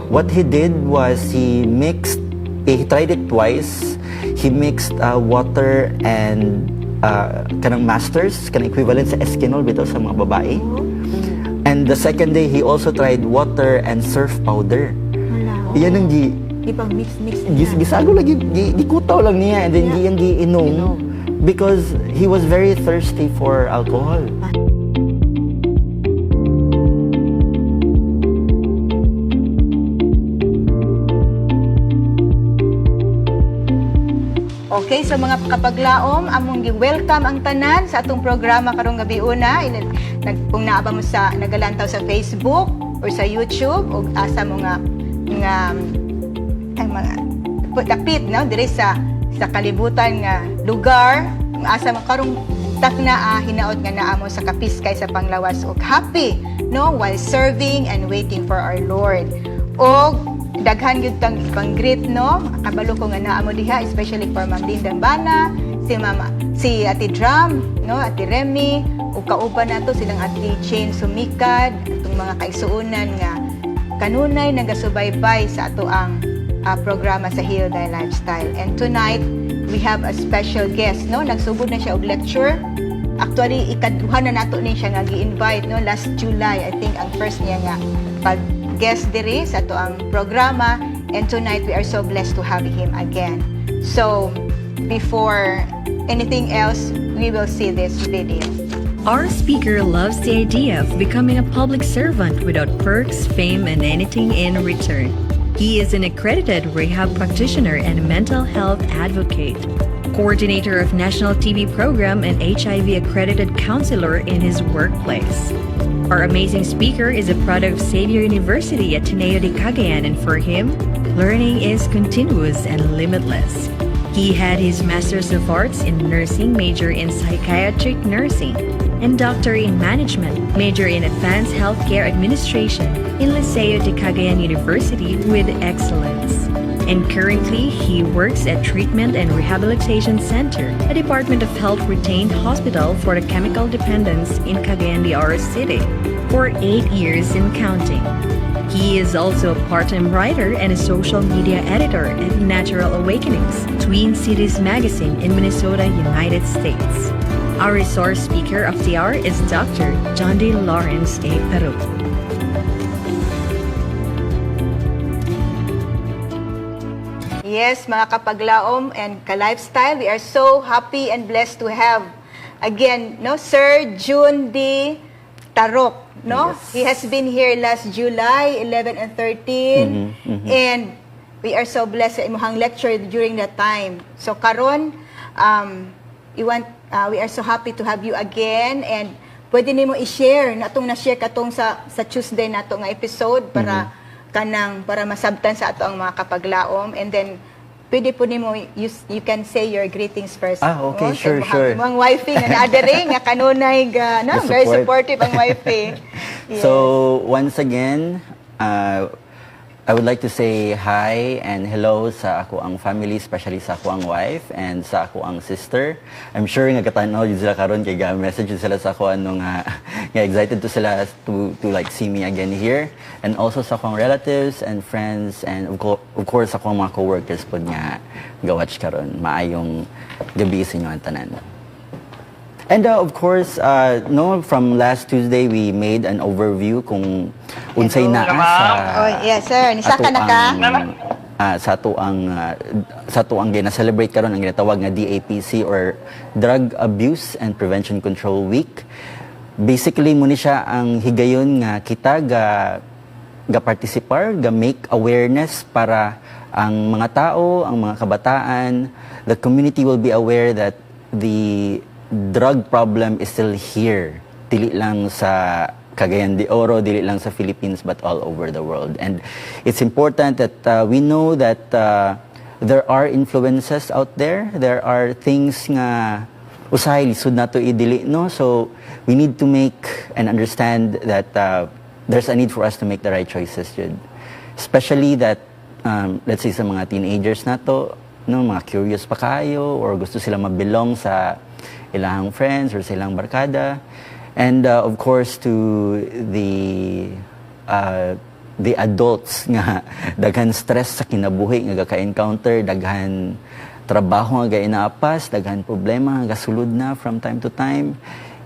What he did was he mixed, he tried it twice. He mixed water and kanang Masters, kanang equivalent sa Eskinol bitaw sa mga babae. And the second day, he also tried water and Surf powder. Wala. Iyan ang gi Ipang mix-mix gis niya. Gisago lagi gikutaw lang niya and then giyang giinom Inom. Because he was very thirsty for alcohol. Okay, so mga kapaglaom, among gi-welcome ang tanan sa atong programa karong gabi una. Kung naa ba mo sa nagalantaw sa Facebook or sa YouTube o asa mo nga nga ang mga dapit, no, diri sa kalibutan nga lugar kung asa mo karong takna, hinaot nga naa mo sa kapiskay sa panglawas ug happy, no, while serving and waiting for our Lord. Og daghan gyud kang ipang-greet, no, kabalo ko nga naa mo diha, especially for Ma'am Linda Bana, si Mama, si Ate Drum, no, Ate Remy, ug kauban nato silang Ate Chain Sumikad, atong mga kaigsuonan nga kanunay nagasubaybay sa ato ang programa sa Heal Thy Lifestyle. And tonight, we have a special guest, no? Nagsugod na siya og lecture. Actually, ikaduha na nato ni siya nga gi-invite, no? Last July, I think, ang first niya nga pag guest diri sa ato ang programa. And tonight, we are so blessed to have him again. So, before anything else, we will see this video. Our speaker loves the idea of becoming a public servant without perks, fame, and anything in return. He is an accredited rehab practitioner and mental health advocate, coordinator of national TB program and HIV accredited counselor in his workplace. Our amazing speaker is a product of Xavier University Ateneo de Cagayan, and for him, learning is continuous and limitless. He had his Master's of Arts in Nursing, major in Psychiatric Nursing, and Doctor in Management, major in Advanced Healthcare Administration in Liceo de Cagayan University with excellence. And currently, he works at Treatment and Rehabilitation Center, a Department of Health retained hospital for the chemical dependence in Cagayan de Oro City for 8 years and counting. He is also a part-time writer and a social media editor at Natural Awakenings, Twin Cities Magazine in Minnesota, United States. Our resource speaker of the hour is Dr. John D. Lawrence A. Peru. Yes, mga kapaglaom and ka-lifestyle, we are so happy and blessed to have again, no, Sir June D. Tarok, no? Yes. He has been here last July 11 and 13 and we are so blessed sa imuhang lecture during that time. So karon, you want we are so happy to have you again and pwede nimo i-share na atong na-share katong sa Tuesday nato nga episode para kanang para masabtan sa ato ang mga kapaglaom, and then pwede po nimo you can say your greetings first. Ah, okay, Oh, sa sure, sure. Imong wifey nga naa diri nga kanunay ga, no, The very support. Supportive ang wifey. Yes. So once again, I would like to say hi and hello sa ako ang family, especially sa ako ang wife and sa ako ang sister. I'm sure nga katanaw jud sila karon kay ga message jud sila sa ako ano nga nga excited to sila to like see me again here, and also sa akong relatives and friends and of course sa akong mga coworkers pod nga ga-watch karon. Maayong gabi sa inyo ang tanan. And of course, no, from last Tuesday, we made an overview kung unsay naa sa Oh, yes, sir. Nisaka na ka? Sa ato ang gina-celebrate karon, ang ginatawag nga DAPC or Drug Abuse and Prevention Control Week. Basically, mo ni siya ang higayon nga kita ga participar, ga make awareness para ang mga tao, ang mga kabataan, the community will be aware that the drug problem is still here. Dili lang sa Cagayan de Oro, dili lang sa Philippines, but all over the world. And it's important that we know that there are influences out there. There are things nga usahay lisod nato idili, no? So we need to make and understand that there's a need for us to make the right choices jud. Especially that let's say sa mga teenagers nato, no, mga curious pa kayo or gusto sila mabelong sa ilang friends or sa ilang barkada. And of course to the the adults nga daghan stress sa kinabuhi nga gaka-encounter, daghan trabaho nga inaapas, daghan problema nga gasulod na from time to time.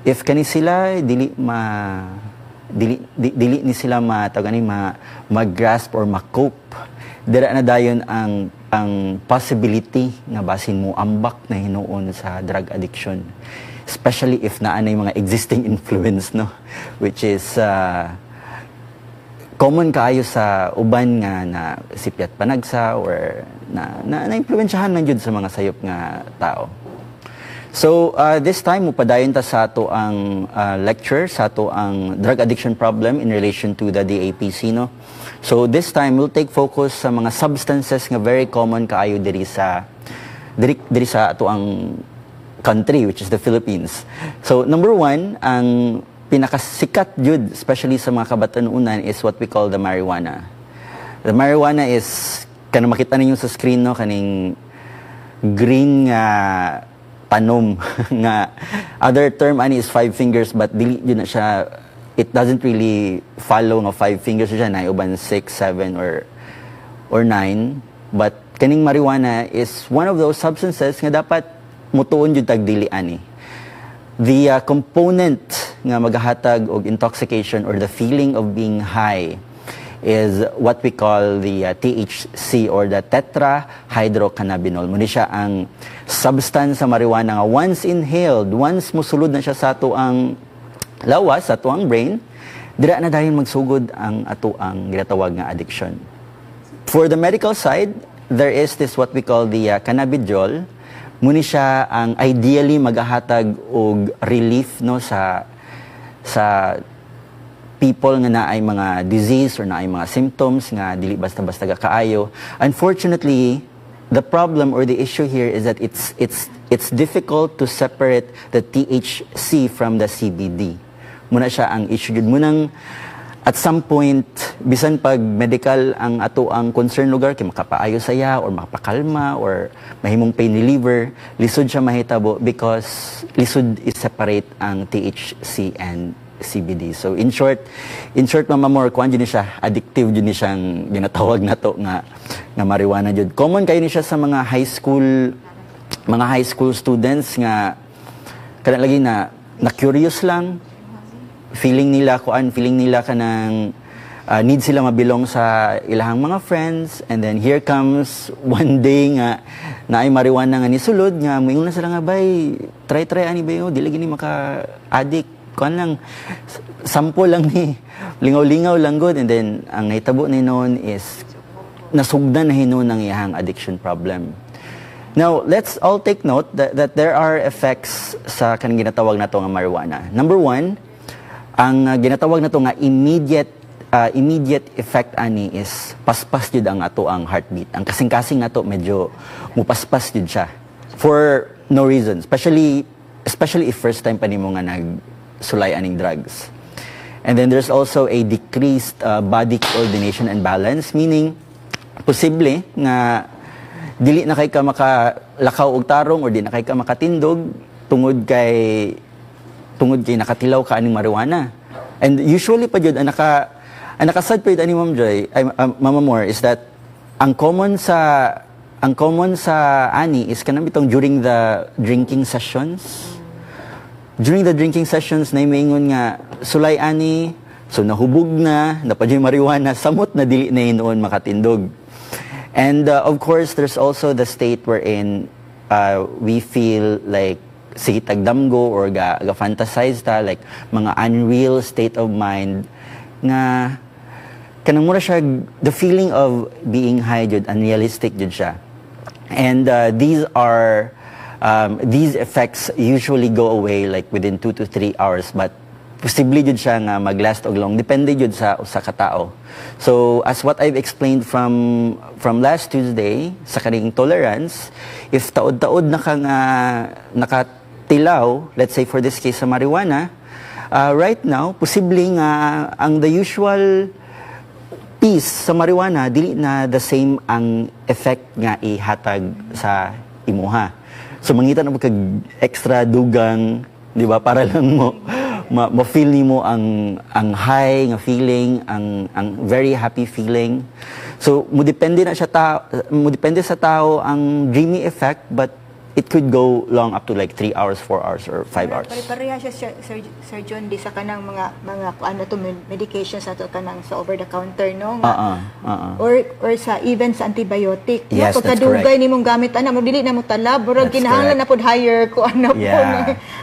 If kani sila dili ma dili di, dili ni sila ma tawag ani, ma mag-grasp or ma-cope, dira na dayon ang possibility nga basin mo ambak na hinuon sa drug addiction, especially if naa nay mga existing influence, no, which is common kaayo sa uban nga na sipyat panagsa or na na-impluwensyahan man jud sa mga sayop nga tao. So this time mupadayon ta sa ato ang lecture sa ato ang drug addiction problem in relation to the DAPC, no. So this time we'll take focus sa mga substances nga very common kaayo diri sa ato ang country, which is the Philippines. So number one, ang pinakasikat jud, especially sa mga kabatanunan, is what we call the marijuana. The marijuana is kanang makita ninyo sa screen, no, kaning green nga tanom nga other term ani is five fingers, but dili jud na siya, it doesn't really follow nga five fingers siya na uban 6, 7 or 9. But kaning marijuana is one of those substances nga dapat mutuon jud tag dili ani. The component nga magahatag og intoxication or the feeling of being high is what we call the THC or the tetrahydrocannabinol. Mao ni siya ang substance sa marijuana nga once inhaled, once musulod na siya sa ato ang lawas, sa ato ang brain, dira na dayon magsugod ang ato ang ginatawag nga addiction. For the medical side, there is this what we call the cannabidiol. Mao ni siya ang ideally magahatag og relief, no, sa people nga naay mga disease or naay mga symptoms nga dili basta-basta kaayo. Unfortunately, the problem or the issue here is that it's difficult to separate the THC from the CBD. Mao na siya ang issue jud. Mao nang at some point, bisan pag medical ang ato ang concern lugar kay makapaayo saya or makapakalma or mahimong pain reliever, lisod siya mahitabo because lisod i-separate ang THC and CBD. So in short, Mama More, kuan jud ni siya, addictive jud ni siyang ginatawag nato nga marijuana jud. Common kayo ni siya sa mga high school students nga kana lagi na curious lang, feeling nila kuan, feeling nila kanang need sila mabilong sa ilahang mga friends, and then here comes one day nga naay marijuana nga nisulod nga moingon na sila nga, "Bay, try try ani ba yo, dili gini maka addict, kuan lang, sample lang ni, lingaw-lingaw lang gud." And then ang nahitabo ni noon is nasugdan na hinuon ang iyahang addiction problem. Now, let's all take note that there are effects sa kanang ginatawag nato nga marijuana. Number one, ang ginatawag nato nga immediate effect ani is paspas jud ang ato ang heartbeat. Ang kasing-kasing nato medyo mupaspas jud siya for no reason, especially if first time pa nimo nga nagsulay aning drugs. And then there's also a decreased body coordination and balance, meaning posible nga dili na kay ka makalakaw og tarong or di na kay ka makatindog tungod kay nakatilaw ka aning marijuana. And usually pa jud ang nakasad pa jud ani, Ma'am Joy, ay, Mama More, is that ang common sa ani is kanang bitong during the drinking sessions. During the drinking sessions na maingon nga sulay ani, so nahubog na, napadyo'y marijuana, samot na dili na hinuon makatindog. And of course, there's also the state wherein we feel like sige tagdamgo or ga fantasize ta, like mga unreal state of mind nga kanang mura siya the feeling of being high jud, unrealistic jud siya. And these effects usually go away like within 2 to 3 hours, but posible jud siya nga maglast og long, depende jud sa usa ka tao. So as what I've explained from last Tuesday sa kaning tolerance, if taod-taod na ka nga nakatilaw, let's say for this case sa marijuana, right now posible nga ang the usual piece sa marijuana dili na the same ang effect nga ihatag sa imuha. So mangita na mo kag extra dugang, di ba, para lang mo Ma-feel nimo ang high nga feeling, ang very happy feeling. So mo depende sa tao ang dreamy effect, but it could go long, up to like 3 hours, 4 hours or 5 hours. Pare-pareha siya, Sir John, di sa kanang mga ano to, medications ato, kanang sa over the counter, no, nga, Ah, ah, ah. or sa even sa antibiotic, no? Yes, that's Pagkadugay correct. nimong gamit ana mo, dili na mo talab, murag That's kinahanglan correct. na pud higher ko ano po,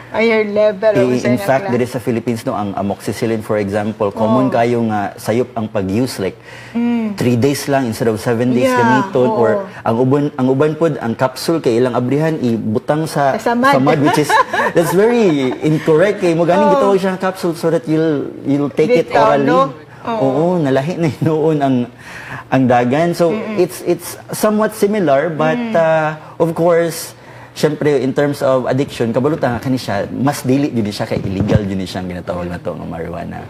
higher level or In unsay na fact, klase. Diri sa Philippines, no, ang amoxicillin, for example, common kayo nga sayop ang pag-use, like 3 days lang instead of 7 days gamiton, or ang uban pod, ang capsule kay ilang abrihan, ibutang sa Sa samad. Which is that's very incorrect kay mo ganing gitawag siya nga capsule so that you'll take it Bitaw, orally. no? Oo, nalahi na noon ang dagan. So it's somewhat similar, but of course, syempre in terms of addiction, kabalo ta nga kani siya mas dili jud ni siya kay illegal jud ni siya ang ginatawag na to nga marijuana.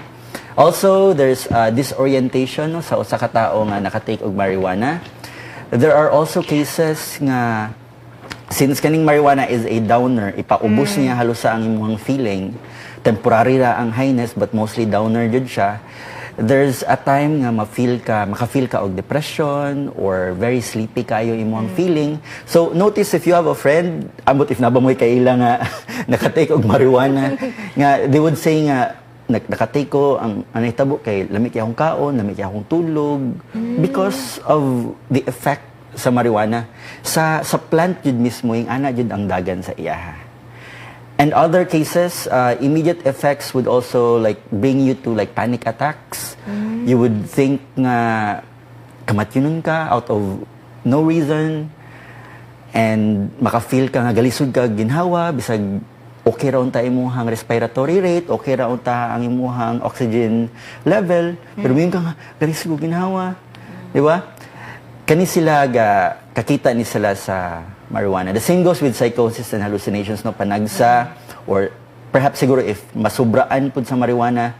Also, there's disorientation, no, sa usa ka tawo nga nakatake og marijuana. There are also cases nga since kaning marijuana is a downer, ipaubos niya halos sa ang imong feeling. Temporary ra ang highness, but mostly downer jud siya. There's a time nga ma-feel ka, maka-feel ka og depression or very sleepy kayo imong feeling. So notice if you have a friend, ambot if naa ba mo'y kaila nga nakatake og marijuana, nga they would say nga nakatake ko, ang nahitabo kay lami kay akong kaon, lami kay akong tulog, because of the effect sa marijuana sa plant jud mismo, yung ana jud ang dagan sa iyaha. And other cases, immediate effects would also like bring you to like panic attacks. You would think nga kamatyunon ka out of no reason and maka-feel ka nga galisod ka ginhawa bisag okay ra unta imong respiratory rate, okay ra unta ang imong oxygen level, pero moingon ka nga galisod ko ginhawa. Di ba? Kani sila ga kakita ni sila sa marijuana. The same goes with psychosis and hallucinations, no, panagsa or perhaps siguro if masubraan pud sa marijuana,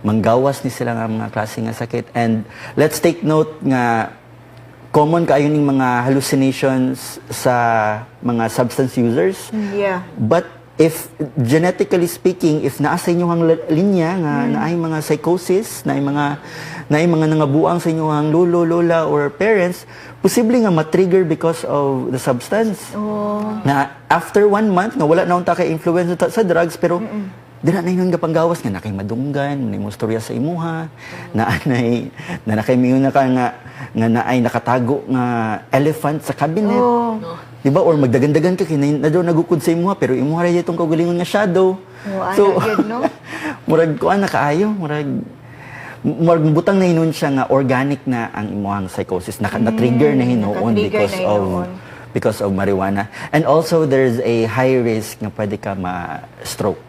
manggawas ni sila nga mga klase nga sakit. And let's take note nga common kaayo ning mga hallucinations sa mga substance users. But if genetically speaking, if naa sa inyong linya nga naay mga psychosis, naay mga nangabuang sa inyong lolo, lola or parents, posible nga ma-trigger because of the substance. Na after one month nga wala na unta kay influence sa drugs, pero dira na yun nga panggawas nga nakay madunggan, na mo storya sa imuha, na anay na nakay miyon na ka nga naay nakatago nga elephant sa cabinet. Di ba? Or magdagandagan ka kay na daw nagukod sa imuha, pero imuha ra itong kaugalingon nga shadow. Oh, ana gyud, no? Murag kuan na kaayo, murag butang na hinuon siya nga organic na ang imuhang psychosis na trigger na hinuon Naka-trigger because na of hinuon. Because of marijuana. And also there's a high risk nga pwede ka ma-stroke.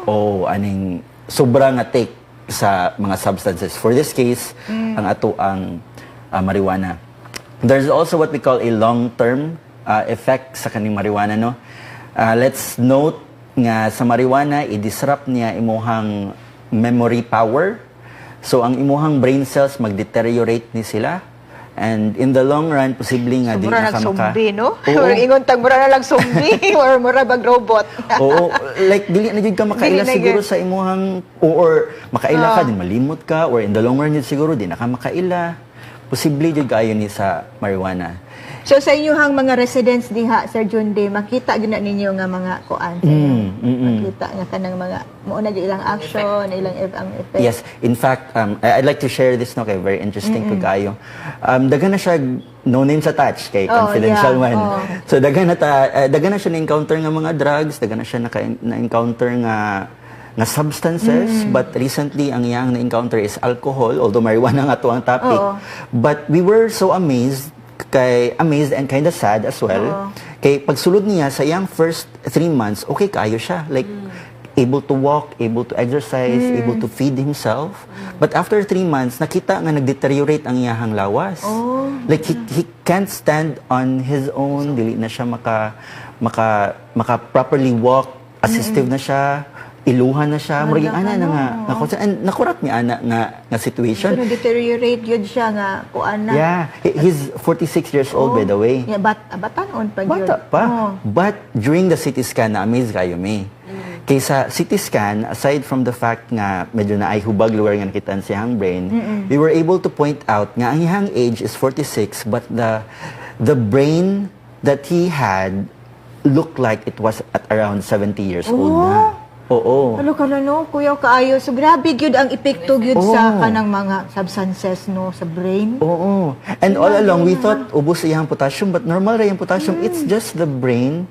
O aning sobra nga take sa mga substances. For this case, ang ato ang marijuana. There's also what we call a long-term effect sa kaning marijuana, no. Let's note nga sa marijuana, i-disrupt niya imuhang memory power. So ang imuhang brain cells mag-deteriorate ni sila. And in the long run, posible nga So, di mura na nag ka maka zombie, no? Oo. Murag ingon tag mura na lang zombie or mura bag robot. Oo, like dili na jud ka makaila Dili na siguro gyud. sa imuhang or makaila ka din malimot ka, or in the long run jud siguro di na ka makaila. Posible jud kaayo ni sa marijuana. So sa inyong mga residents diha, Sir Junde, makita gyud na ninyo nga mga kuan sa inyo. Makita nga kanang mga mao na gyud ilang action, ilang ang effect. Yes, in fact, I'd like to share this, no, kay very interesting pud kaayo. Daghan na siya, no names attached kay confidential man. So daghan na siya na-encounter nga mga drugs, daghan na siya na-encounter nga substances, but recently ang iyang na-encounter is alcohol, although marijuana nga to ang topic. But we were so amazed kay amazed and kind of sad as well. Kay pagsulod niya sa iyang first 3 months, okay kaayo siya. Like able to walk, able to exercise, able to feed himself. But after 3 months, nakita nga nag-deteriorate ang iyahang lawas. Like he can't stand on his own, dili na siya maka properly walk, assistive na siya, iluhan na siya. Murag yung ana na nga, and nakurat mi ana nga situation. So deteriorate yun siya nga kuan na. Yeah, he's 46 years old, by the way. Yeah, batanon pa gyud. Bata pa. Oh. But during the CT scan, na-amaze kayo mi. Kaysa CT scan, aside from the fact nga medyo naay hubag lugar nga nakitaan siyang brain, we were able to point out nga ang iyang age is 46, but the brain that he had looked like it was at around 70 years old na. Oo. Ano ka na, no, kuya, kaayo. So grabe gyud ang epekto gyud sa kanang mga substances, no, sa brain. Oo. And all along, we thought ubos iyang potassium, but normal ra yung potassium. It's just the brain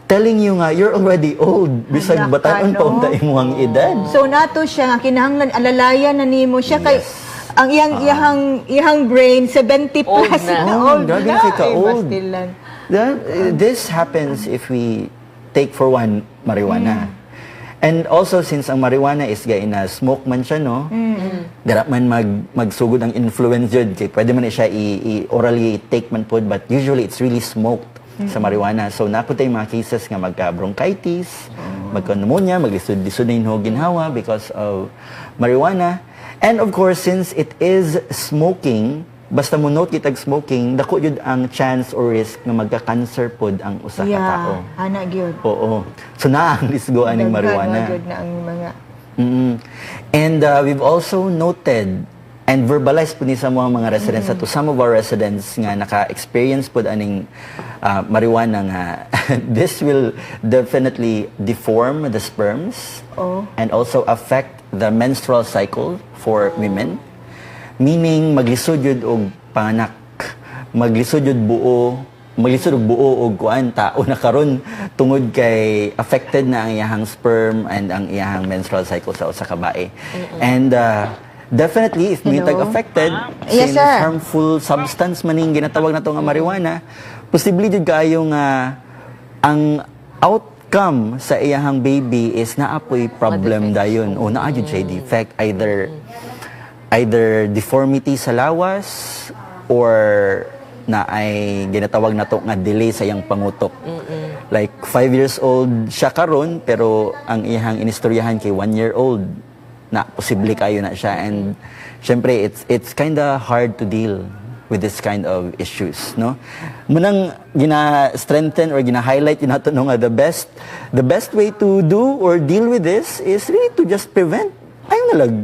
telling you nga, you're already old. Bisag Hala ka, bataon pa no? unta imong edad. So nato siya nga kinahanglan alalayan na nimo siya kay ang iyang brain 70 Old plus na. na. Oh, Old grabe na. na kay ka Ay, old. bastilan. This happens if we take for one marijuana. And also, since ang marijuana is gay na smoke man siya, no? Dara man magsugod ang influence yun. Kay pwede man na siya i orally take man pod, but usually it's really smoked sa marijuana. So naa pod mga cases nga magka-bronchitis, magka-pneumonia, maglisod-lisod na yung ginhawa because of marijuana. And of course, since it is smoking, basta mo note kitag smoking, dako yun ang chance or risk nga magka-cancer pod ang usa ka tao. Yeah, ana gyud. Oo. So naa ang lisgo aning Daghan marijuana. na gyud na ang mga And we've also noted and verbalized po ni sa mga residents, to some of our residents nga naka-experience po aning marijuana nga this will definitely deform the sperms and also affect the menstrual cycle for women. Meaning maglisod yun og panganak, maglisod yun buo, maglisod og buo og kuan tao na karon tungod kay affected na ang iyahang sperm and ang iyahang menstrual cycle sa usa ka bae. And definitely if Hello? tag affected, Yes, since sir. harmful substance maning ginatawag nato nga marijuana, posible jud kaayo nga ang outcome sa iyahang baby is naa poy problem dayon o naa jud siya defect, either deformity sa lawas or naay ginatawag nato nga delay sa iyang pangutok. Like 5 years old siya karon, pero ang iyang inistoryahan kay 1 year old na, posible kayo na siya. And syempre it's kinda hard to deal with this kind of issues, no? Munang gina-strengthen or gina-highlight yun nato, no, nga the best way to do or deal with this is really to just prevent. Ayaw na lang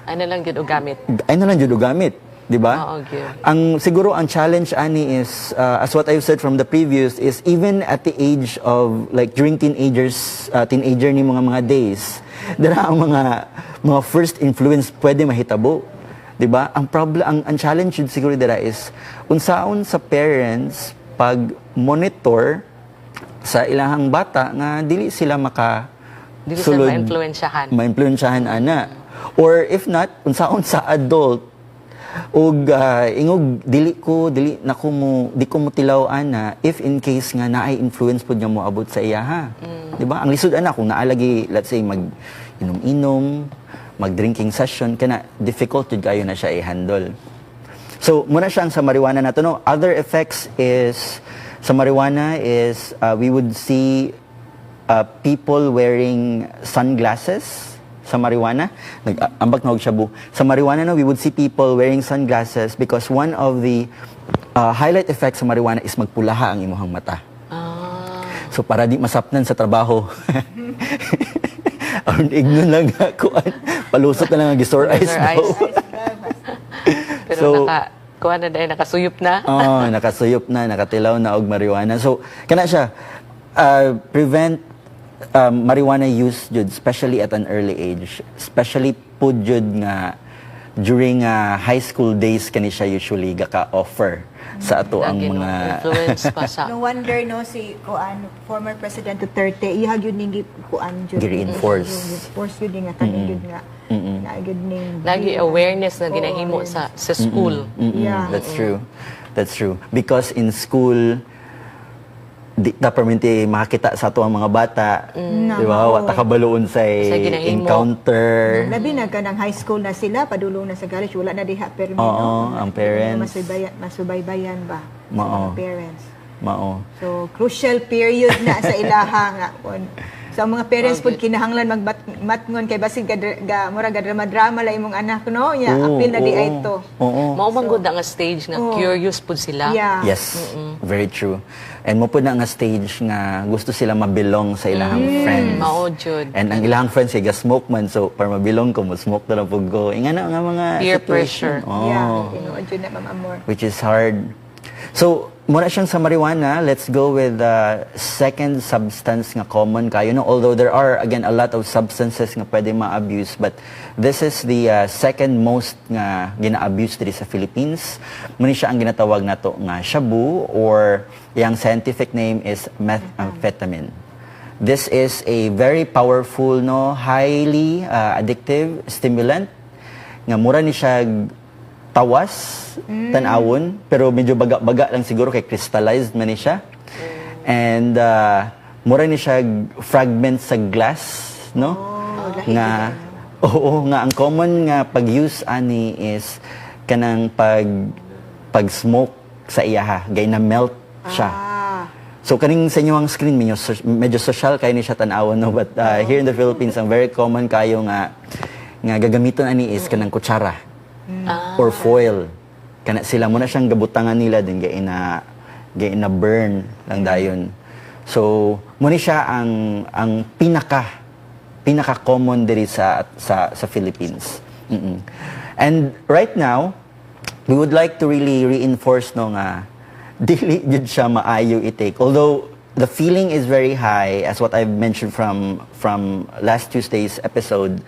Ano lang gyud og gamit. Ay na lang jud og gamit, di ba? Oo, gyud. Ang siguro ang challenge ani is as what I've said from the previous is even at the age of like during teenager ni mga days, dira ang mga first influence pwede mahitabo. Di ba? Ang problem, ang challenge jud siguro dira is unsaon sa parents pag monitor sa ilahang bata nga dili sila maka Dili sila maimpluwensyahan. Maimpluwensyahan ana. Or if not, unsaon sa adult ug ingog dili na ko mo di ko mo tilaw ana if in case nga naay influence pud nga moabot sa iya ha. Di ba? Ang lisod ana kung naa lagi, let's say, mag inom-inom, mag drinking session kana, difficult jud kayo na siya i-handle. So, muna siyang sa marijuana nato, no. Other effects is sa marijuana is we would see people wearing sunglasses sa marijuana. Nag ambak na og shabu. Sa marijuana, no, we would see people wearing sunglasses because one of the highlight effects sa marijuana is magpulaha ang imuhang mata. So para di masapnan sa trabaho. Aron ignon lang nga kuan. Palusot na lang ang sore eyes Sore daw. eyes. Pero naka kuha na dahil nakasuyop na. Oh, nakasuyop na, nakatilaw na og marijuana. So, kana siya prevent marijuana use jud, especially at an early age. Especially pud jud nga during high school days kani siya usually gaka-offer sa ato ang Lagi, no, mga influence pa sa No wonder, no, si kuan former President Duterte iya gyud ning kuan jud. Gi-reinforce. Reinforce gyud nga kaning gyud nga na gyud ning Lagi awareness na Oo, ginahimo awareness. sa school. Yeah. That's true. That's true. Because in school, di ta perminti makakita sa ato ang mga bata. Di ba? Wa ta kabalo sa Sa ginahimo. encounter. Labi na kanang high school na sila, padulong na sa college, wala na diha permi, Oo, no? ang parents. Masubaybayan ba sa Mao. mga parents. Mao. So crucial period na sa ilaha nga kun So ang mga parents pud kinahanglan magmatngon kay basig ga, ga mura ga drama-drama la imong anak, no? Nya apil na di ay to. Mao man gud ang stage nga curious pud sila. Yes, very true. And mao pud na nga stage nga gusto sila mabelong sa ilahang friends. Mao jud. And ang ilahang friends kay ga-smoke man, so para mabelong ko, mo smoke na lang pud ko. Ingana nga mga Peer situation. Pressure. Oh. Yeah, tinuod jud na, Ma'am Amor. Which is hard. So, muna siyang sa marijuana, let's go with the second substance nga common kayo. No? Although there are, again, a lot of substances nga pwede ma-abuse, but this is the second most nga gina-abuse diri sa Philippines. Muna siya ang ginatawag nato nga shabu or yung scientific name is methamphetamine. This is a very powerful, no, highly addictive stimulant nga mura ni siya tawas tan-awon, pero medyo baga-baga lang siguro kay crystallized man ni siya and mura ni siya fragments sa glass, no, nga oo nga ang common nga pag-use ani is kanang pag smoke sa iyaha gay na melt siya. So kaning sa inyo ang screen medyo social kayo ni siya tan-awon, no, but here in the Philippines ang very common kayo nga nga gagamiton ani is kanang kutsara or foil. Kana sila mo na siyang gabutangan nila din gay na burn lang dayon. So mo ni siya ang pinaka pinaka common diri sa Philippines. And right now we would like to really reinforce, no, nga dili jud siya maayo i-take. Although the feeling is very high, as what I've mentioned from last Tuesday's episode,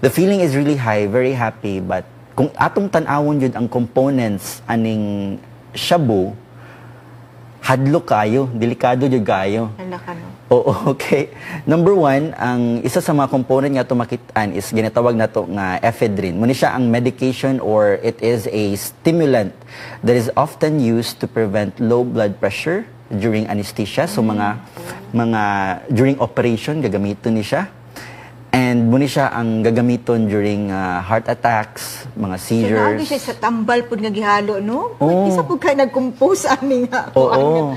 the feeling is really high, very happy, but kung atong tan-awon jud ang components aning shabu, hadlok kayo, delikado jud kayo. Hala ka, no. Oo, okay. Number one, ang isa sa mga component nga tumakitaan is ginatawag nato nga ephedrine. Muni siya ang medication or it is a stimulant that is often used to prevent low blood pressure during anesthesia. So mga during operation gagamiton ni siya. And muni siya ang gagamiton during heart attacks, mga So, seizures. naagi siya sa tambal pud nga gihalo, no? Oo. Isa pud kay nag-compose ani nga. Oo.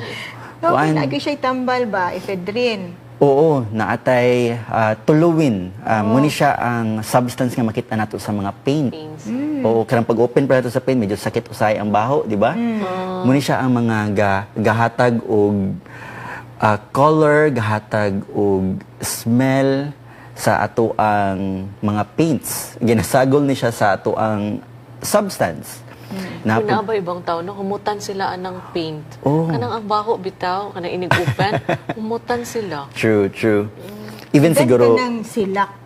No, Kuan. naagi siya tambal ba, ephedrine. Oo, naatay toluene. Muni siya ang substance nga makita nato sa mga paint. Paints. Oo, karang pag-open pa nato sa paint, medyo sakit usay ang baho, di ba? Muni siya ang mga gahatag og color, gahatag og smell sa ato ang mga paints. Ginasagol ni siya sa ato ang substance. Kung naa ba ibang tao, no, humutan sila anang paint. Oh. Kanang ang baho bitaw, kanang inig-open, humutan sila. True, true. Even Then siguro kanang silak.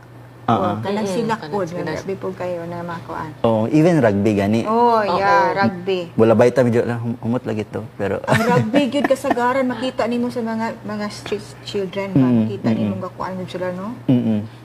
Oh, kanang silak Kanang po, silak. grabe po kayo na makuan. Oh, even rugby gani. Oh, yeah, rugby. Wala ba ita medyo lang humot lagi to, pero Ang rugby gyud kasagaran makita nimo sa mga street children ba, makita nimo gakuan gyud sila, no?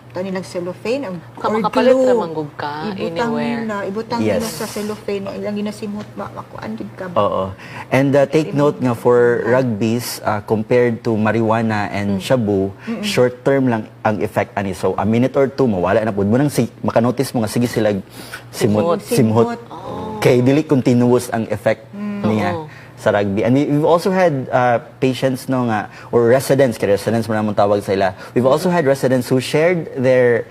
Ito nilang cellophane Ka or makapalit glue. ra man gud ka, Ibutang anywhere. nila, ibutang nila sa cellophane no, ilang ginasimhot ba makuan gyud ka ba. Oo. And take note nga for rugbies, compared to marijuana and shabu, short term lang ang effect ani. So a minute or two mawala na pud mo nang si, makanotice mo nga sige sila simot Simot. simhot. Kay dili continuous ang effect niya sa rugby. And we've also had patients, no, nga or residents, kay residents mo namang tawag sa ila. We've also had residents who shared their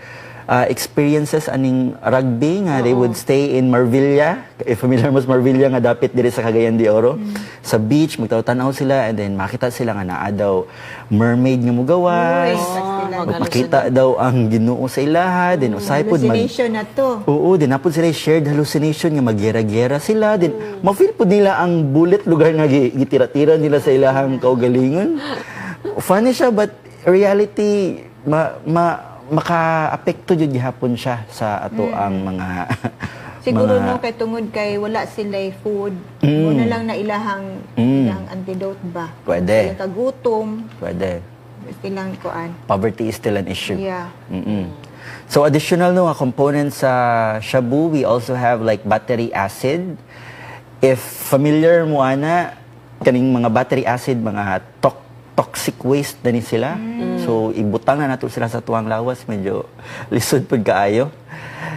experiences aning rugby nga they would stay in Marvilla. If familiar mo sa Marvilla nga dapit diri sa Cagayan de Oro. Sa beach magtanaw sila and then makita sila nga naa daw mermaid nga mugawas. Uy, sila. Makita daw ang Ginoo sa ilaha, then usahay pod mag Hallucination na to. Oo, din napod sila shared hallucination nga magyera-gyera sila. Din ma-feel pod nila ang bullet lugar nga gitira-tira nila sa ilahang kaugalingon. Funny siya, but reality ma, ma maka-apekto jud gihapon siya sa ato ang mga Siguro mga, no, kay tungod kay wala sila food, mo na lang na ilahang antidote ba. Pwede. Silang kagutom, Pwede. silang kuan. Poverty is still an issue. Yeah. So additional, no, nga components sa shabu, we also have like battery acid. If familiar mo ana kaning mga battery acid, mga toxic waste na ni sila. So ibutang na nato sila sa tuwang lawas, medyo lisod pud kaayo.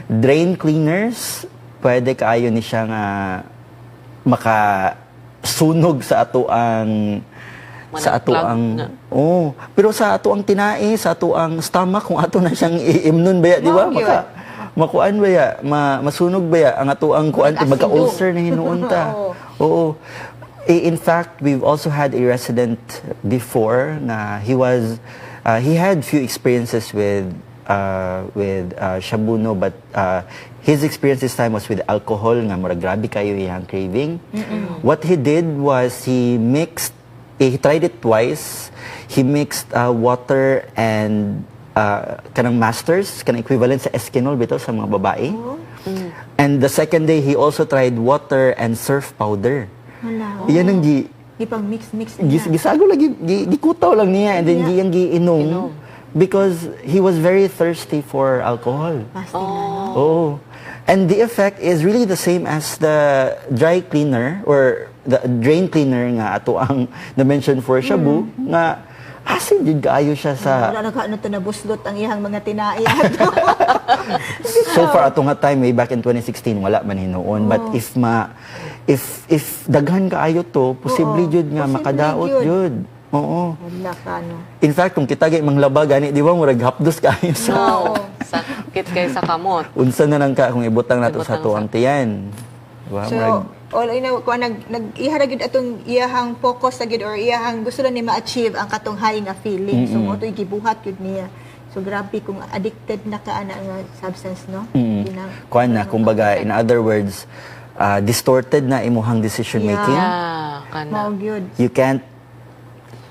Drain cleaners, pwede kaayo ni siya nga makasunog sa ato ang Sa ato Manag-plug ang na. Oh, pero sa ato ang tinai, sa ato ang stomach, kung ato na siyang iimnon baya, di ba? Mao gyud. Maka makuan baya, masunog baya ang ato ang kuan, Mag-asido. magka-ulcer na hinuon ta. Oo. Oo. In fact, we've also had a resident before na he had few experiences with shabu, no, but his experience this time was with alcohol nga murag grabe kayo iyang craving. What he did was he tried it twice. He mixed water and kanang Masters, kanang equivalent sa Eskinol bitaw sa mga babae. And the second day, he also tried water and Surf powder. Hala. Iyan ang gi, Gipang mix-mix niya. gisago lagi, gikutaw lang niya and then giyang giinom Inom. Because he was very thirsty for alcohol. Basti na, no? Oh. And the effect is really the same as the dry cleaner or the drain cleaner nga ato ang na-mention for shabu nga asin jud kaayo siya sa Wala na ka ano to, nabuslot ang iyang mga tinai ato. So far ato nga time, way back in 2016, wala man hinuon, but if daghan kaayo to, posible jud nga Posible makadaot gyud. Jud, oo. Wala ka, no? In fact, kung kita gay manglaba gani, di ba, murag hapdos kaayo sa No. Sakit kay sa kamot. Unsa na lang ka kung ibutang nato sa Ibutang tuang tiyan, di ba? So, all in all, kung nag iha ra gyud atong iyahang focus sa gyud or iyahang gusto lang ni ma-achieve ang katong high nga feeling. So mo to'y gibuhat gyud niya. So grabe kung addicted na ka ana nga substance, no? Kuan na, kumbaga, in other words, distorted na imuhang decision making. Yeah, kana. Mao gyud. You can't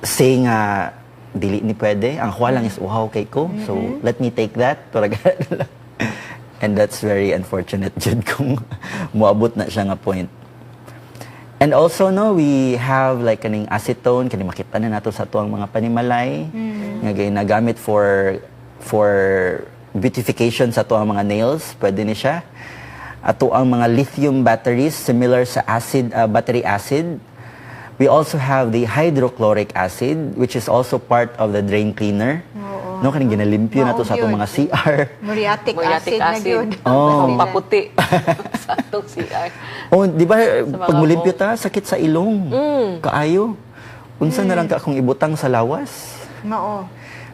say nga dili ni pwede. Ang kuha lang is uhaw kay ko. So let me take that. Talaga. And that's very unfortunate jud kung moabot na siya nga point. And also, no, we have like kaning acetone, kaning makita na nato sa tuang mga panimalay nga ginagamit for beautification sa tuang mga nails, pwede ni siya. Ato ang mga lithium batteries, similar sa acid battery acid. We also have the hydrochloric acid, which is also part of the drain cleaner. No, kaning ginalimpyo nato sa atong Mao mga CR. Muriatic Muriatic acid na acid. gyud. Oh. Paputi sa atong CR. Oh, di ba, mga pag mulimpyo ta, sakit sa ilong. Kaayo. Unsa na lang ka kung ibutang sa lawas? Mao.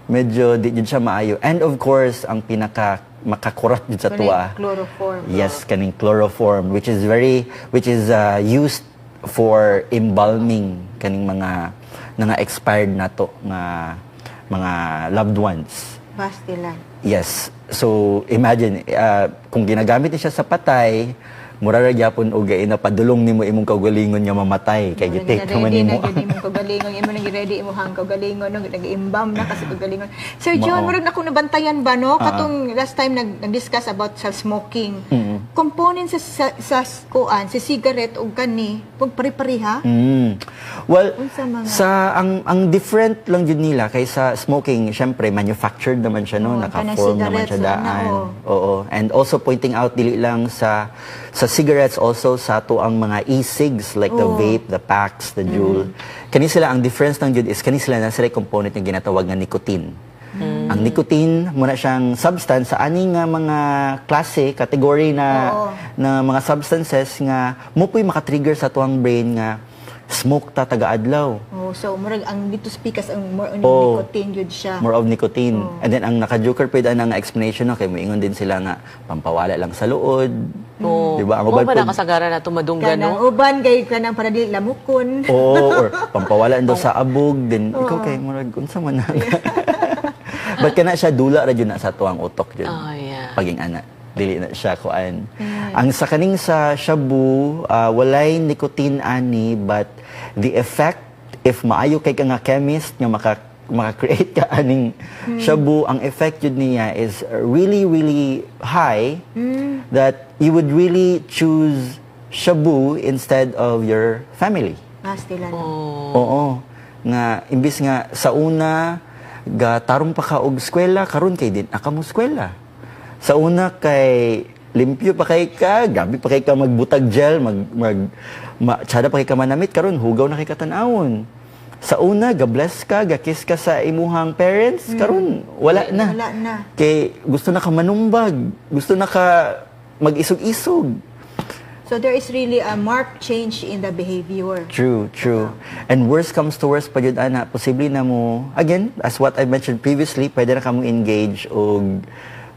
Medyo di jud siya maayo. And of course, ang pinaka makakurat jud sa Kaning tuwa. chloroform. Yes, kaning chloroform, which is used for embalming kaning mga nga expired nato nga mga loved ones. Bastilan. Yes. So imagine, kung ginagamit ni siya sa patay, mura ra gyapon og napadulong nimo imong kaugalingon nga mamatay kay gi-take naman Ready nimo. na gyud imong kaugalingon, imo nang ready imong kaugalingon, no, nag-imbam na kasi kaugalingon. Sir John, Mao. murag na akong nabantayan ba, no, katong last time nag-discuss about sa smoking. Component sa kuan, si cigarette ug kani, pag pare-pareha. Well, Unsa mga- sa ang different lang jud nila kaysa smoking, syempre manufactured naman siya, no, Oo, kanang naka-form naman cigarettes, siya ana, daan. oo. Oo. And also pointing out dili lang sa cigarettes, also sa ato ang mga e-cigs like the vape, the packs, the Juul. Kani sila, ang difference lang jud is kani sila na sila component nga ginatawag nga nicotine. Ang nicotine muna siyang substance sa ani nga mga klase, category na na mga substances nga mo po'y makatrigger sa tuang brain nga smoke ta taga-adlaw. Oh, so murag ang dito speakers ang more on nicotine jud siya. More of nicotine. And then ang naka-joker pwede ang explanation, no, kay moingon din sila nga pampawala lang sa luod. Oo. Di ba? Ang Mo uban ba nakasagara na tumadungga, Kanang no? uban kay kanang para dili lamukon. Oo, or pampawala daw sa abog din. Ikaw kay murag unsa man na. But kana siya dula ra jud na sa tuang utok jud. Oh, yeah. Paging ana, dili na siya kuan. Ang sa kaning sa shabu, walay nicotine ani, but the effect, if maayo kay ka nga chemist nga maka-create ka aning shabu, ang effect jud niya is really really high that you would really choose shabu instead of your family. Bastilan. Oh. Oo. Nga imbis nga sa una ga tarong pa ka og eskwela, karon kay din ka mo eskwela. Sa una kay limpyo pa kay ka, gabi pa kay ka magbutag gel, mag mag ma, tsada pa kay ka manamit, karon hugaw na kay ka tan-awon. Sa una ga bless ka, ga kiss ka sa imuhang parents, karon wala na. Wala na. Kay gusto na ka manumbag, gusto na ka mag-isog-isog. So there is really a marked change in the behavior. True, true. And worst comes to worst pa jud ana, posible na mo, again, as what I mentioned previously, pwede na ka mo engage og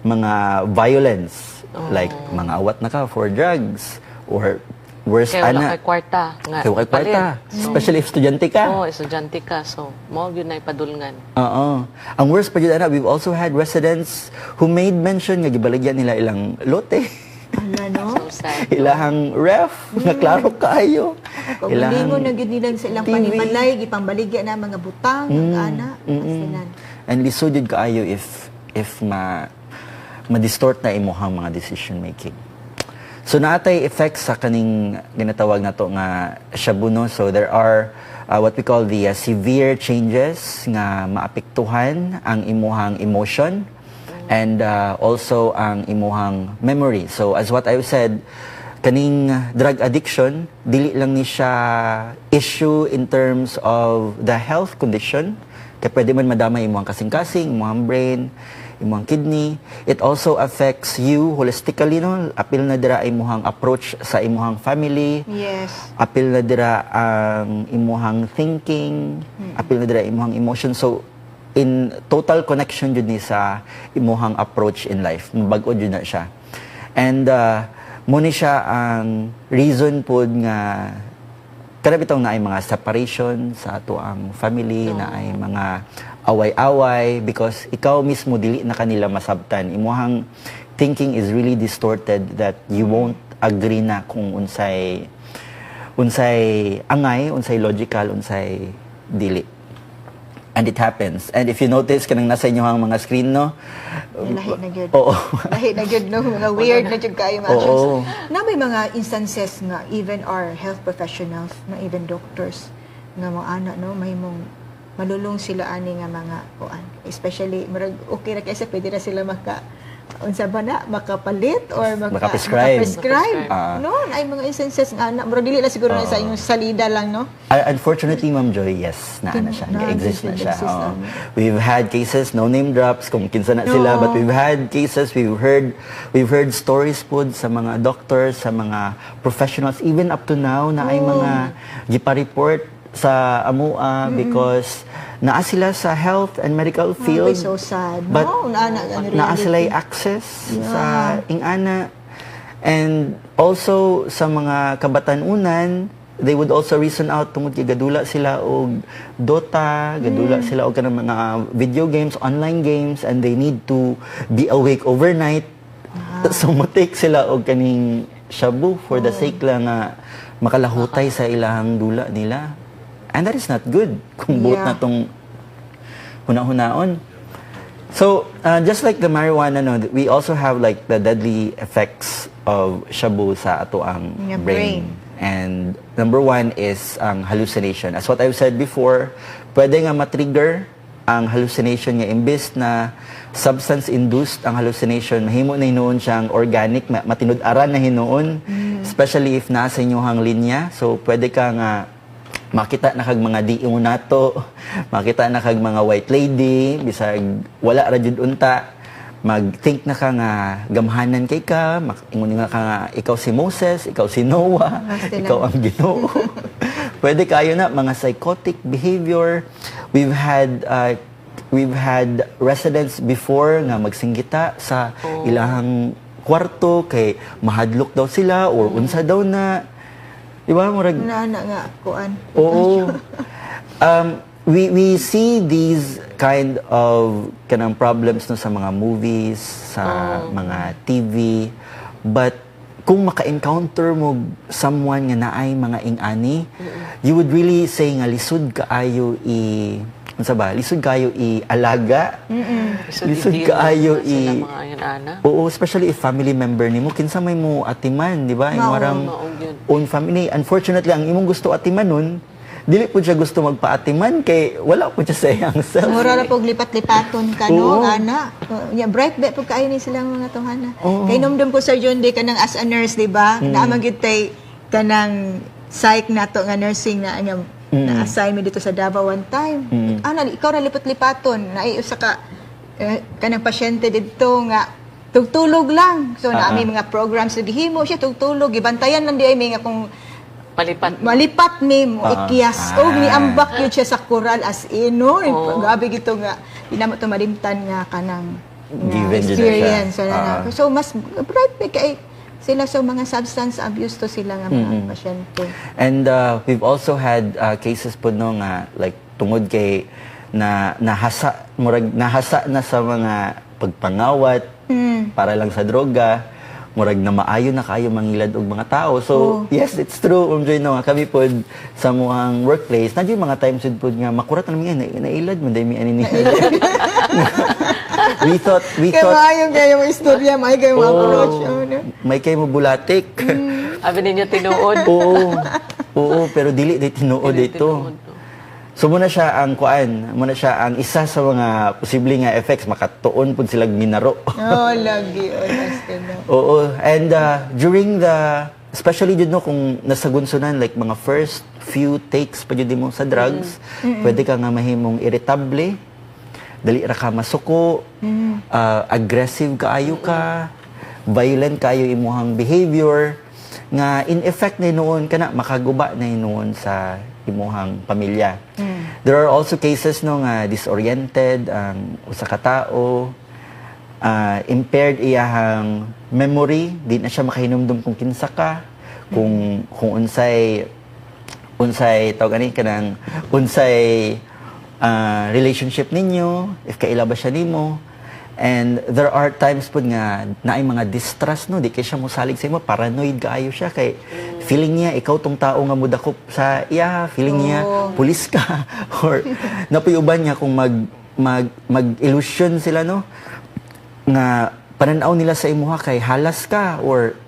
mga violence. Like, mga awat na ka for drugs or worst Kaya wala ana. kay kwarta. Nga, Kay wala kay kwarta. palit. So, Especially if estudyante ka. Oo, estudyante ka. So, mao gyud na ipadulngan. Oo. Ang worst pa jud ana, we've also had residents who made mention nga gibaligyan nila ilang lote. Ala, no? So sad. Ilahang ref, nga klaro kaayo. Kung lingon na gyud nila sa ilang TV. panimalay, gipangbaligya na mga butang, mm, ana, asinan. And lisod jud kaayo if ma ma-distort na imuhang mga decision making. So naatay effects sa kaning ginatawag nato nga shabu, no. So there are what we call the severe changes nga maapektuhan ang imuhang emotion and also ang imuhang memory. So as what I've said, kaning drug addiction dili lang ni siya issue in terms of the health condition kay pwede man madamay imong kasing-kasing, imong brain, imong kidney. It also affects you holistically, no. Apil na dira imuhang approach sa imuhang family. Apil na dira ang imuhang thinking, apil na dira imuhang emotion. So in total connection jud ni sa imuhang approach in life. Bag-o jud na siya. And mo ni siya ang reason pod nga kada bitaw naay mga separation sa ato ang family, naay mga away-away because ikaw mismo dili na kanila masabtan. Imuhang thinking is really distorted that you won't agree na kung unsay unsay angay, unsay logical, unsay dili. And it happens. And if you notice kanang nasa inyong mga screen, no? Lahi na gyud. Oo. Lahi na gyud, no, mga weird na gyud kaayo mga actions. Na may mga instances nga even our health professionals, na even doctors nga mga ana, no, mahimong malulong sila ani nga mga kuan. Especially murag okay ra kaysa pwede na sila maka unsa ba na makapalit or maka, Maka-prescribe. maka-prescribe. Ah. No, ay mga instances nga ana murag dili na siguro na sa inyong salida lang, no. Unfortunately, Ma'am Joy, yes, naa na siya. Na- Nag-exist na siya. exist Oo. na. We've had cases, no name drops, kung kinsa na sila, Oo. but we've had cases, we've heard stories po sa mga doctors, sa mga professionals, even up to now, na ay mga gipa-report sa amua because naa sila sa health and medical field. Ay, so sad. But no, naa na ang naa reality. sila access sa ingana. And also sa mga kabatanunan, they would also reason out tungod kay gadula sila og Dota, gadula sila og kanang mga video games, online games, and they need to be awake overnight. So mo-take sila og kaning shabu for the sake lang nga makalahutay sa ilahang dula nila. And that is not good kung buot na tong huna-hunaon. So, just like the marijuana, no, we also have like the deadly effects of shabu sa ato ang Nga brain. brain. And number one is ang hallucination. As what I've said before, pwede nga matrigger ang hallucination nga imbis na substance-induced ang hallucination, mahimo na hinuon siyang organic, matinud-aran na hinuon, especially if nasa inyong linya. So, pwede ka nga makita na kag mga di nato, makita na kag mga white lady, bisag wala ra jud unta, mag-think na ka nga gamhanan kay ka, ingon nga ka nga ikaw si Moses, ikaw si Noah, Basta lang. ikaw ang Ginoo. Pwede kayo na mga psychotic behavior. We've had residents before nga magsinggita sa ilahang kwarto kay mahadlok daw sila or unsa daw na. Di ba? Murag, Na na nga kuan. Oo. We see these kind of kanang problems, no, sa mga movies, sa mga TV, but kung maka-encounter mo someone nga naay mga ing-ani, you would really say nga lisod kaayo i unsa ba? Lisod kaayo i-alaga. Lisod Lisod i-deal kaayo na sila i mga ayan ana. Oo, especially if family member nimo, kinsa may mo atiman, di ba? Mao. Imong Mao gyud. own family. Unfortunately, ang imong gusto atiman nun, dili po siya gusto magpaatiman kay wala po siya sa iyang self. Mura ra pog lipat-lipaton ka, no, Oo. ana. Nya bright ba pug kaayo ni silang mga tawhana. Oo. Kay numdum ko, Sir John, di kanang as a nurse, di ba? Naa man gyud tay kanang psych nato nga nursing na nga na-assign mi dito sa Davao one time. Ana, ikaw ra lipat-lipaton, naay usa ka kanang pasyente didto nga Tugtulog lang. So naa mi mga programs sa gihimo siya tugtulog, gibantayan lang di ay mi nga kung Malipat. Malipat mi mo ikyas og niambak yun siya sa coral, as in, no? Grabe gito nga di na mo to malimtan nga kanang nga Given jud na siya. experience. Wala na. So mas bright pa kay sila, so mga substance abuse to sila nga mga pasyente. And we've also had cases po, no, nga like tungod kay na nahasa, murag nahasa na sa mga pagpangawat para lang sa droga, murag na maayo na kaayo mangilad og mga tao. So yes, it's true, Joy, no, nga kami pod sa muang workplace na mga times jud pod nga makurat na namin nga na, nailad man day mi ani ni we thought we Kaya thought maayo kayo mo istorya, maayo kayo mo approach. Oh, no? May kay mo bulatik. Abi ninyo tinuod. Oo. Oo, pero dili di tinuod Dili ito. tinuod, no. So muna siya ang kuan, muna siya ang isa sa mga posible nga effects, makatuon pud sila minaro. Oh, lagi. Oh, that's no. Oo, and during the especially jud, no, kung nasa gunsunan, like mga first few takes pa jud mo sa drugs, pwede ka nga mahimong irritable, dali ra ka masuko, aggressive kaayo ka, violent kaayo imuhang behavior nga in effect na hinuon kana makaguba na hinuon sa imuhang pamilya. There are also cases, no, nga disoriented ang usa ka tao, impaired iyahang memory, di na siya makahinumdum kung kinsa ka, kung unsay unsay tawag ani kanang unsay relationship ninyo, if kaila ba siya nimo. And there are times pud nga naay mga distrust, no, di kay siya mosalig sa imo, paranoid kaayo siya kay feeling niya ikaw tong tao nga mudakop sa iya, feeling niya pulis ka or napuyuban niya kung mag mag mag illusion sila, no, nga pananaw nila sa imuha kay halas ka or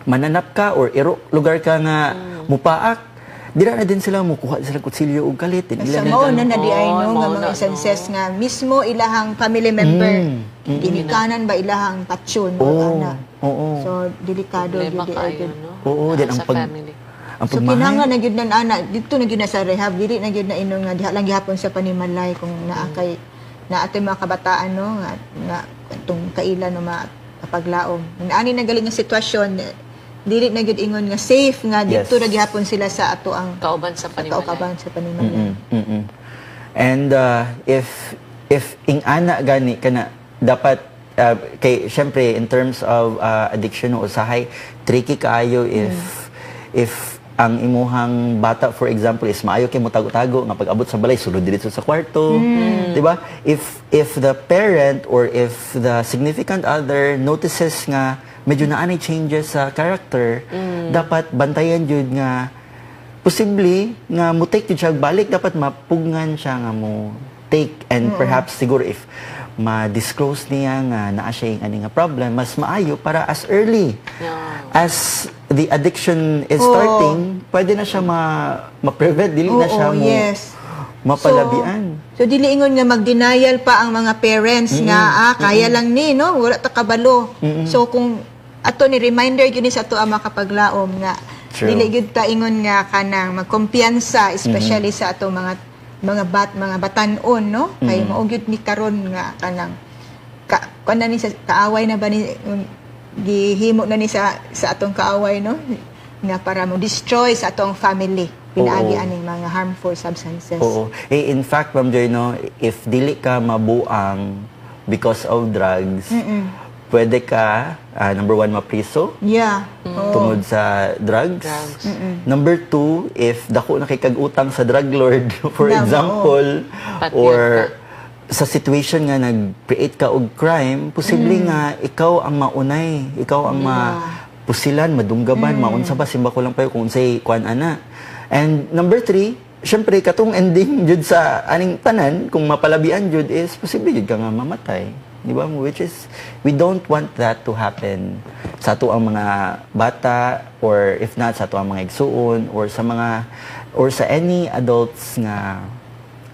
mananap ka or iro lugar ka nga mupaak, dira na din sila mukuha sila kutsilyo og kalit. Din Sa ila mao na na di ay, Oo, no, nga mao mga na, instances nga mismo ilahang family member ginikanan ba ilahang patsyon o ana. So delikado Problema gyud di ay kayo, gyud. no? Oo, din ang sa family. Ang So pagmahal. kinahanglan na gyud nan ana dito na gyud na sa rehab, dili na gyud na ingon nga diha lang gihapon sa panimalay kung naa kay naa atoy mga kabataan, no, nga nga katong kaila, no, mapaglaom. Ani na galing nga sitwasyon, dili na gyud ingon nga safe nga dito na gihapon sila sa ato ang Kauban sa panimalay. Kauban sa panimalay. And if ing-ana gani kana dapat kay syempre in terms of addiction, no, usahay tricky kaayo if ang imuhang bata, for example, is maayo kay mo tago-tago nga pag-abot sa balay sulod diretso sa kwarto, di ba? If the parent or if the significant other notices nga medyo naa nay changes sa character, dapat bantayan jud nga posible nga mo take jud siya balik, dapat mapugngan siya nga mo take and perhaps siguro if ma-disclose niya nga naa siya yung ani nga problem, mas maayo para as early as the addiction is starting, pwede na siya ma ma-prevent, dili na siya mo mapalabian. So dili ingon nga mag-denial pa ang mga parents nga ah, kaya lang ni, no, wala ta kabalo. So kung ato ni reminder gyud ni sa ato ang makapaglaom nga dili gyud ta ingon nga kanang magkumpiyansa, especially sa ato mga bat mga batan-on, no, kay mao gyud ni karon nga kanang ka kuan na ni sa kaaway na ba ni gihimo na ni sa atong kaaway, no, nga para mo destroy sa atong family pinaagi aning mga harmful substances. Oo. Eh, in fact, Ma'am Joy, no, if dili ka mabuang because of drugs, pwede ka, number one, mapriso tungod sa drugs. Drugs. Number two, if dako na kay kag utang sa drug lord, for Na, example, Patyon or ka. Sa situation nga nag-create ka og crime, posible nga ikaw ang maunay, ikaw ang mapusilan, madunggaban, maunsa ba, simba ko lang payo kung unsay kuan ana. And number three, syempre katong ending jud sa aning tanan, kung mapalabian jud is posible jud ka nga mamatay. Di ba? Which is, we don't want that to happen sa ato ang mga bata or if not sa ato ang mga igsuon or sa mga or sa any adults nga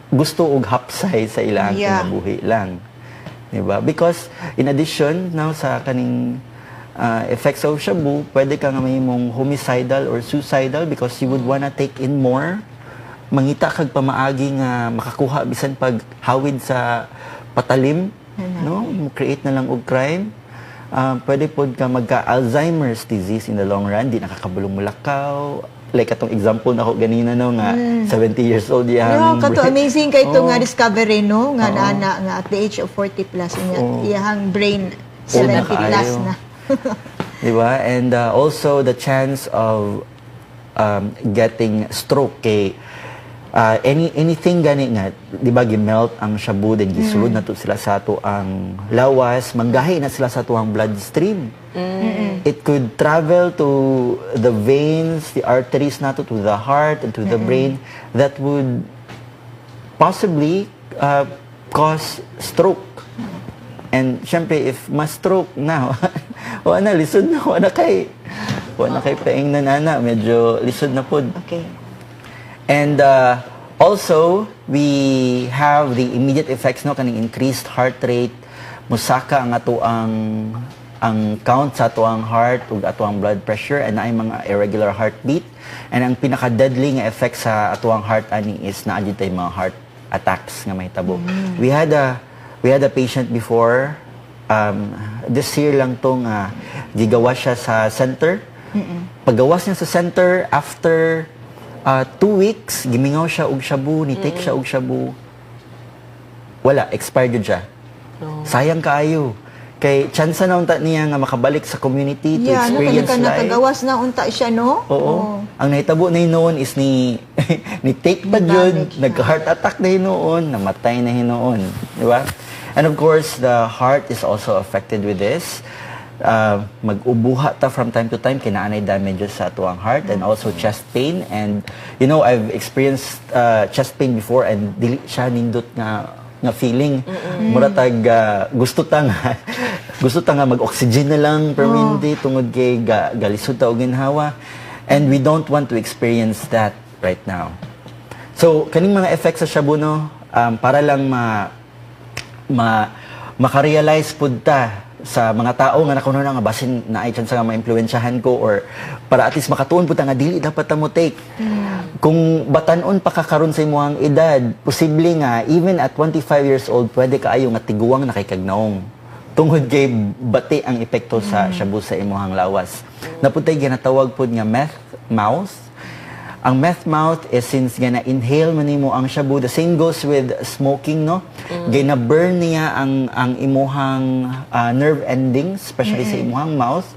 gusto og hapsay sa ilang kinabuhi lang. Di ba? Because in addition now sa kaning effects of shabu, pwede ka nga mahimong homicidal or suicidal because you would wanna take in more. Mangita kag pamaagi nga makakuha bisan pag hawid sa patalim, no? Mo create na lang og crime. Pwede pod ka magka-Alzheimer's disease in the long run, di na ka kabalo mulakaw. Like atong example nako ganina, no, nga 70 years old yang Yeah, kato amazing kay ito Oo. Nga discovery, no, nga naana nga at the age of 40 plus nga iyahang brain Old na 70 plus kaayo. Na. Di ba? And also the chance of getting stroke kay anything gani nga, di ba, gimelt ang shabu, then gisulod na to sila sa ato ang lawas, manggahi na sila sa atuang bloodstream. It could travel to the veins, the arteries nato, to the heart and to the brain that would possibly cause stroke. And syempre, if ma-stroke na, wala na, lisod na, wala na kay paing nanana, medyo lisod na pod. And also, we have the immediate effects, no, kaning increased heart rate, musaka ang ato ang count sa atoang heart ug atoang blood pressure and naay mga irregular heartbeat. And ang pinaka-deadly nga effect sa atoang heart ani is naa jud tay mga heart attacks nga mahitabo. We had a patient before, this year lang to, nga gigawas siya sa center. Paggawas niya sa center, after 2 weeks, gimingaw siya og shabu, ni take siya og shabu. Wala, expired jud siya. Sayang kaayo. Kay chance na unta niya nga makabalik sa community to Yeah, no, experience kanang life. nakagawas na unta siya, no? Oo. Ang nahitabo na hinuon is ni take pa jud, Ni-damage. Nagka-heart attack na hinuon, namatay na hinuon, di ba? And of course, the heart is also affected with this. Mag-ubuha ta from time to time kay naa nay damages sa atuang heart and also chest pain, and I've experienced chest pain before and dili siya nindot nga feeling. Mura tag gusto ta nga mag-oxygen na lang permanente tungod kay galisod ta og ginhawa, and we don't want to experience that right now. So kaning mga effects sa shabu, no, para lang ma ma makarealize pud ta sa mga tao nga nakuno na nga basin naay chance nga maimpluwensyahan ko or para at least makatuon pud ta nga dili dapat ta mo take. Kung batanon pa ka karon sa imong edad, posible nga even at 25 years old pwede kaayo nga tiguang na kay kag naong tungod kay bati ang epekto sa shabu sa imong lawas. Naa pud tay ginatawag pud nga meth mouth. Ang meth mouth is since gana inhale man nimo ang shabu, the same goes with smoking, no? Gina burn niya ang imuhang nerve endings, especially sa imuhang mouth,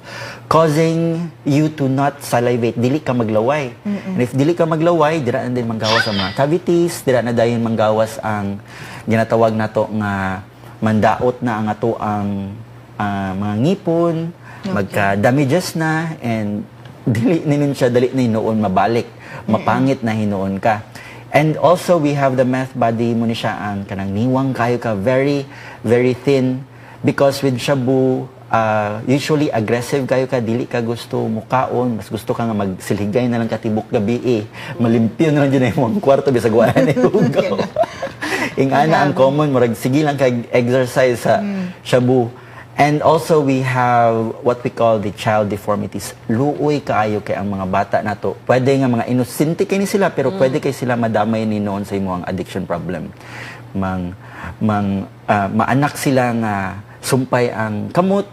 causing you to not salivate, dili ka maglaway. And if dili ka maglaway, dira na din manggawas ang mga cavities, dira na dayon manggawas ang ginatawag nato nga mandaot na ang ato ang mga ngipon, magka damages na, and dili ni siya dali na hinuon mabalik. Mapangit na hinuon ka. And also we have the meth body mo ni siya ang kanang niwang kayo ka, very very thin, because with shabu, usually aggressive kayo ka, dili ka gusto mukaon, mas gusto ka nga magsilhigay na lang ka tibok gabi eh. Malimpyo na lang jud ang kwarto bisag wala na hugaw. Ingana ang common, murag sige lang kag exercise sa shabu. And also we have what we call the child deformities. Luoy kaayo kay ang mga bata nato. Pwede nga mga inosente kay ni sila pero pwede kay sila madamay ni noon sa imong addiction problem. Mang mang maanak sila nga sumpay ang kamot,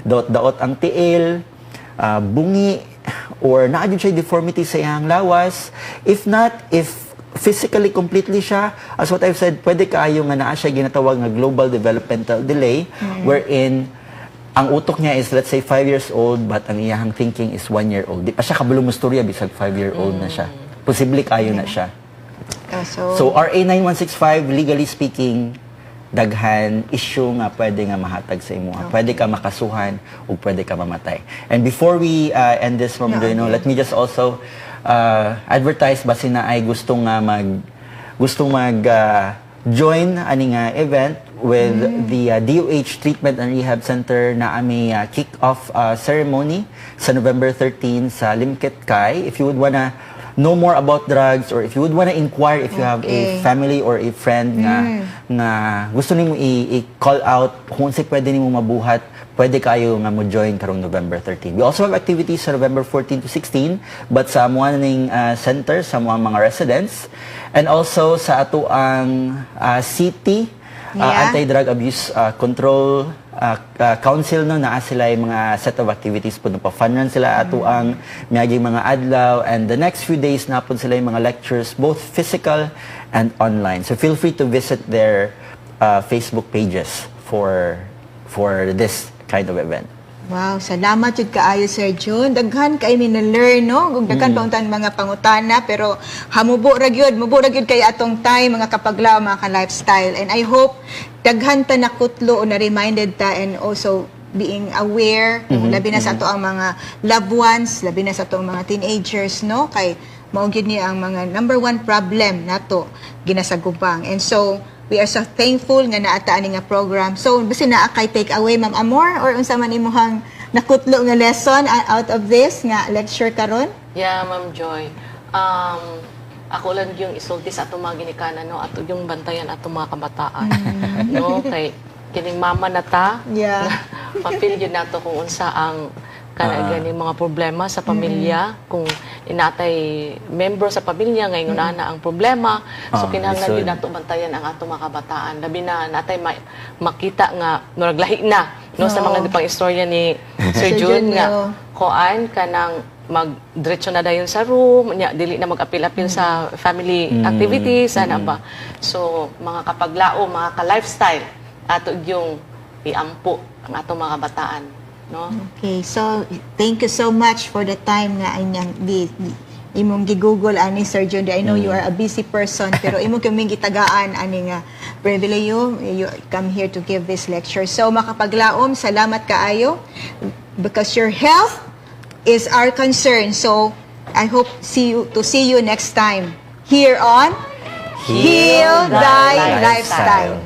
daot-daot ang tiil, bungi, or naa jud siya deformity sa iyang lawas. If not, if physically completely siya, as what I've said, pwede kaayo nga naa siya ginatawag nga global developmental delay, wherein ang utok niya is, let's say, 5 years old but ang iyahang thinking is 1 year old. Di pa siya kabalo mustorya bisag 5 year old na siya. Posible kaayo na siya. Ah, so, So RA 9165, legally speaking, daghan issue nga pwede nga mahatag sa imo. Pwede ka makasuhan o pwede ka mamatay. And before we end this, Ma'am Joy, no, let me just also advertise basin naay gusto mag join ani nga event with the DOH Treatment and Rehab Center na ami kick-off ceremony sa November 13 sa Limketkai. If you would wanna know more about drugs or if you would wanna inquire, if you have a family or a friend nga gusto nimo i-call out kung unsay pwede nimo mabuhat, pwede kayo nga mo join karong November 13. We also have activities sa November 14 to 16, but sa amo ning center, sa mga residents and also sa ato ang city Anti-Drug Abuse Control Council, no, naa sila yung mga set of activities po, pa fun run sila ato ang miaging mga adlaw, and the next few days na pod sila yung mga lectures, both physical and online. So feel free to visit their Facebook pages for this kind of event. Wow, salamat jud kaayo, Sir June. Daghan kay mi na-learn, no? Ug daghan pa untan mga pangutana, pero hamubo ra gyud, mubo ra gyud kay atong time, mga kapaglaom, mga ka-lifestyle. And I hope daghan ta nakutlo o na reminded ta and also being aware, labi na sa ato ang mga loved ones, labi na sa atong mga teenagers, no? Kay mao gyud ni ang mga number one problem nato ginasagubang. And so we are so thankful nga naa ta ani nga program. So, basin naa kay take away, Ma'am Amor, or unsa man imuhang nakutlo nga lesson out of this nga lecture karon? Yeah, Ma'am Joy. Ako lang yung isulti sa atong mga ginikanan, no, ato yung bantayan atong mga kabataan. No, kay kining mama na ta. Ma-feel yun nato kung unsa ang kana ganing mga problema sa pamilya, kung inatay membro sa pamilya ngayon na ang problema, so kinahanglan lisod. Yun nato bantayan ang atong mga kabataan, labi na natay makita nga murag lahi na, no, sa mga pang istorya ni Sir Sir June June, nga oo. Koan kanang magdiretso na dayon sa room nya, dili na mag-apil-apil sa family activities ana ba. So mga kapaglaom, mga ka-lifestyle, ato yung iampo ang atong mga kabataan, no? Okay, so thank you so much for the time nga inyang di imong gi-google ani, Sir June. I know you are a busy person, pero imong kaming gitagaan ani nga pribileyo, you come here to give this lecture. So makapaglaom, salamat kaayo because your health is our concern. So I hope see you to see you next time here on Heal Thy Lifestyle.